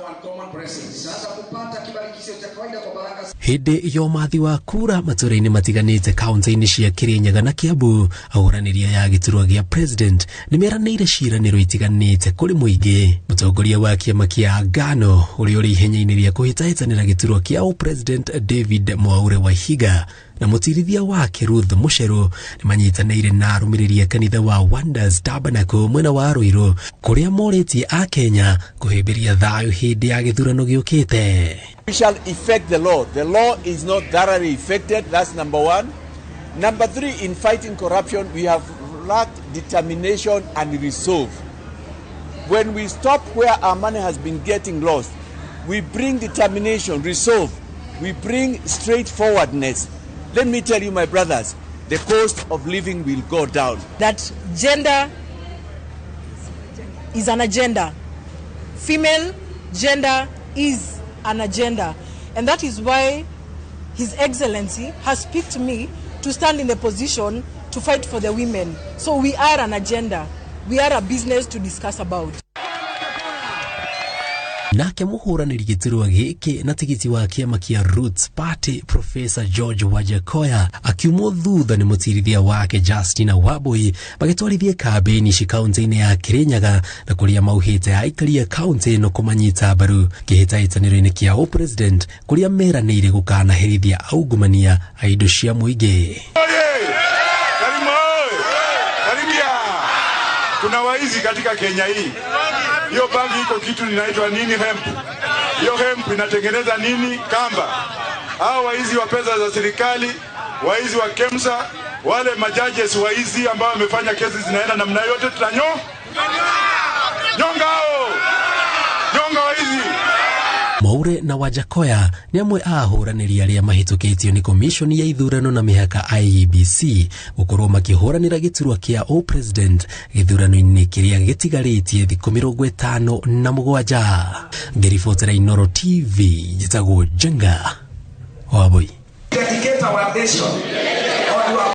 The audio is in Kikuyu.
Uncommon blessings. Sasa kupata kibali kisio cha kawaida kwa baraka. Hĩndĩ ya ũmathi wa kura matũra-inĩ matiganĩte kaunti-inĩ cia Kirinyaga na Kiambu, ahũranĩri ya gĩturwa gĩa president nĩ meranĩire ciĩranĩro itiganĩte kũrĩ mũingĩ. Mũtongoria wa kĩama kĩa Agano ũrĩa ũrĩ ihenya-inĩ rĩa kũhĩtahĩtanĩra gĩturwa kĩa president David Mwaure Waihiga na mũtirithia wake Ruth Mucheru nĩ manyitanĩire na arũmĩrĩri a kanitha wa Wonders Tabernacle mwena wa Ruiru, kũrĩa morĩtie Akenya kũhĩmbĩria thayũ hĩndĩ ya gĩthurano gĩũkĩte. We shall effect the law. The law is not thoroughly effected. That's number one. Number three, in fighting corruption, we have lacked determination and resolve. When we stop where our money has been getting lost, we bring determination, resolve, we bring straightforwardness. Let me tell you, my brothers, the cost of living will go down. That gender is an agenda. Female gender is an agenda. And that is why His Excellency has picked me to stand in the position to fight for the women. So we are an agenda. We are a business to discuss about. Nake mũhũranĩri gĩturwa gĩkĩ na tigiti wa kĩama kĩa Roots Party, Professor George Wajackoyah, akiumwo thutha nĩ mũtirithia wake Justina Wambui, magĩtwarithia kambĩini ici kaunti-inĩ ya Kirinyaga na kũrĩa mauhĩte aikari a kaunti ĩno kũmanyita mbaru kĩhĩtahĩtanĩro-inĩ kĩa ũpresident, kũrĩa meranĩire gũkanaherithia aungumania a indo cia mũingĩ. Karimu oye! Karibia! Kuna waizi katika Kenya hii. Hiyo bangi iko kitu inaitwa nini? Hemp. Hiyo hemp inatengeneza nini? Kamba. Hao waizi wa pesa za serikali, waizi wa KEMSA, wale majudges waizi ambao wamefanya kesi zinaenda namna yote, tutanyo nyonga hao, nyonga waizi. Mwaure na Wajackoyah nĩ amwe a ahũranĩri arĩa mahĩtũkĩtio nĩ komishoni ya ithurano na mĩhaka IEBC gũkorwo makĩhũranĩra gĩturwa kĩa ũpresident gĩthurano-inĩ kĩrĩa gĩtigarĩtie thikũ 57. Ngĩribotera Inooro TV, njĩtagwo Njenga Wambui. Dedicate our nation on your